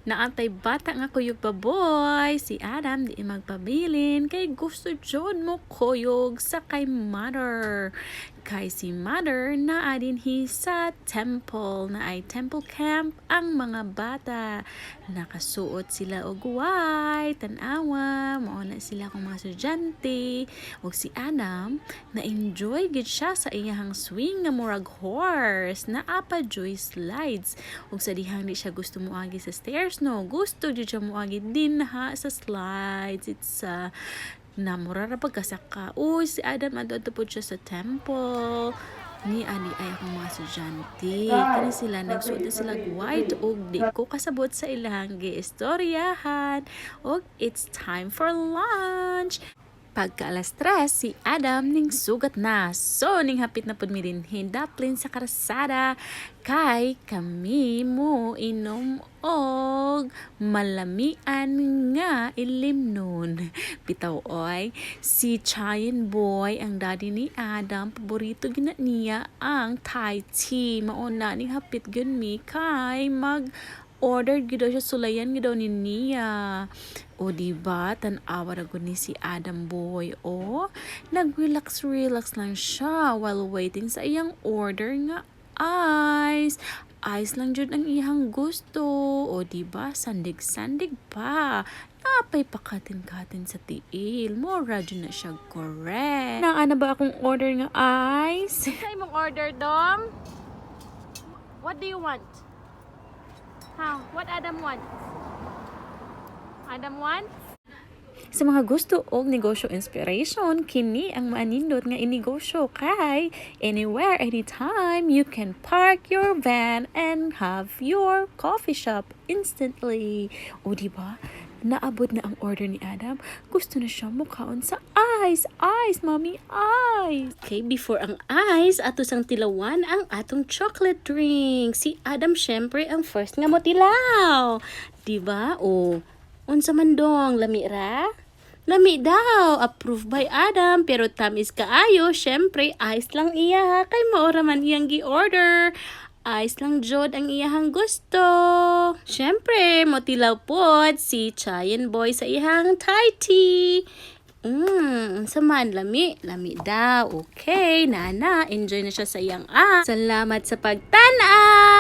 Naa tay bata nga kuyog baboy. Si Adam di magpabilin kay gusto jud mo kuyog sa kay mother. Kay si mother naa dinhi sa temple, naay temple camp ang mga bata. Nakasuot sila og white, tan-awa, mao na sila akong mga estudyante. Ug si Adam na-enjoy gid siya sa iyahang swing nga murag horse, naa pa juy slides. Ug sa dihang di siya gusto moagi sa stairs, no, gusto jud siya moagi dinha sa slides. It's na mura ra pagkasaka. Uy, si Adam adto pod siya sa temple. Ni ani ay akong mga estudyante. Kani sila nagsuot na sila og white ug di ko kasabot sa ilang giistoryahan. Ug it's time for lunch. Pagka alas 3, si Adam ning sugat na. So, ning hapit na pud mi dinhi daplin sa karsada kay kami mo inom og malamian nga ilimnon. Bitaw oy, si Chayan Boy, ang daddy ni Adam, paborito gina niya ang Thai tea. Mao na ning hapit gyud mi kay mag order gyud daw siya, sulayan gyud daw ni niya. O di ba, tan-awa ra gud ni si Adam Boy. O nag-relax relax lang siya while waiting sa iyang order nga ice. Ice lang jud ang iyang gusto. O di ba, sandig-sandig pa. Naa pay pakatin-katin sa tiil. Mora jud na siya correct. Naa na ba akong order nga ice? Sa imong order, Dom? What do you want? How? What Adam wants? Adam wants? Sa mga gusto og negosyo inspiration, kini ang maanindot nga inegosyo kay anywhere, anytime, you can park your van and have your coffee shop instantly. O di ba? Naabot na ang order ni Adam. Gusto na siya mukaon sa ice. Ice, Mommy, ice. Okay, before ang ice, ato sang tilawan ang atong chocolate drink. Si Adam syempre ang first nga motilaw. Diba? O, unsa man dong, lami ra? Lami daw, approved by Adam, pero tamis kaayo, syempre ice lang iya, kay mao ra man iyang gi-order. Ice lang jud ang iyahang gusto. Syempre, motilaw pod si Chayan Boy sa iyang Thai tea. Unsa man, lami, lami daw. Okay, nana, enjoy na siya sa iyang ah. Salamat sa pagtanaw.